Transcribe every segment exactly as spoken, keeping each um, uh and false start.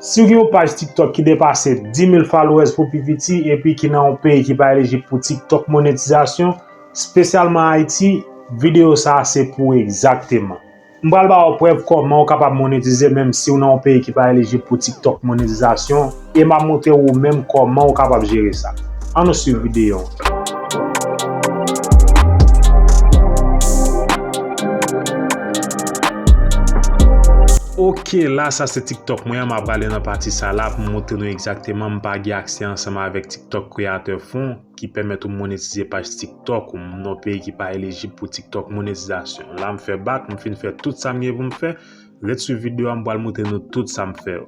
Si w gen yon paj TikTok ki depase dis mil followers pou pi piti epi ki nan yon peyi ki pa elijib pou TikTok monetizasyon, espesyalman Ayiti, videyo sa a se pou ou egzakteman. M pral ba w prèv kòman w kapab monetize menm si w nan yon peyi ki pa elijib pou TikTok monetizasyon, e m ap montre w ou menm kòman w kapab jere sa. Ann nou swiv videyo an. Ok, la sa se TikTok mwen an, m ap prale nan pati sa la pou m montre nou egzakteman m pa gen aksè ansanm avèk TikTok Creator Fonds ki pèmèt ou monetize paj TikTok ou nan yon peyi ki pa elijib pou TikTok monetizasyon. La m fè back, m fin fè tout sa m gen pou m fè. Ret swiv videyo a, m pral montre nou tout sa m fè yo.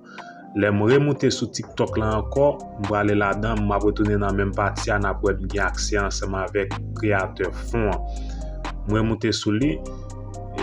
Lè m remoute sou TikTok la ankò, m prale ladan, m ap retounen nan menm pati a, n ap wè m gen aksè ansanm avèk Creator Fonds an. M remoute sou li,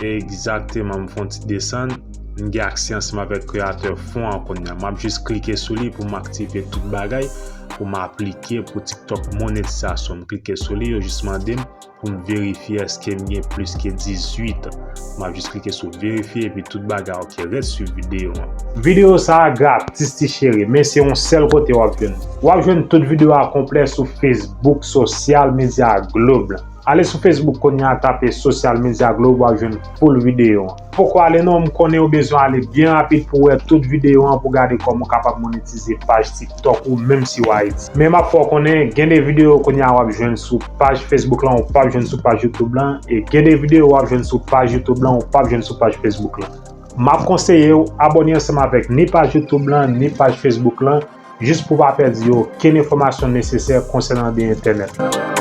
egzakteman, m fè yon ti desann, m gen aksè ansanm avèk Creator Fonds an kounye a. M ap jis klike sou li pou m aktive tout bagay, pou m aplike pou TikTok monetizasyon. M klike sou li, yo jis mande m pou m verifye èske m gen plis ke dizuit. M ap jis klike sou verifye epi tout bagay ok, ret swiv videyo an. Videyo sa a gratis ti cheri, men se yon sèl kote w ap jwenn. W ap jwenn tout videyo a konplè sou Facebook, sosyal medya Globe la. Ale sou Facebook kounye a, tape Social Media Globe, w ap jwenn full videyo an. Poko ale non, m konnen ou bezwen ale byen rapid pou w wè tout videyo an pou gade kòman w kapab monetize paj TikTok ou menm si w Ayiti. Men m ap fè w konnen, gen de videyo kounye a w ap jwenn sou paj Facebook lan, ou p ap jwenn sou paj YouTube lan, e gen de videyo w ap jwenn sou paj YouTube lan, ou p ap jwenn sou paj Facebook lan. M ap konseye w abòne ansanm avèk ni paj YouTube lan, ni paj Facebook lan, jis pou w pa pèdi okenn enfòmasyon nesesè konsènan de entènèt la.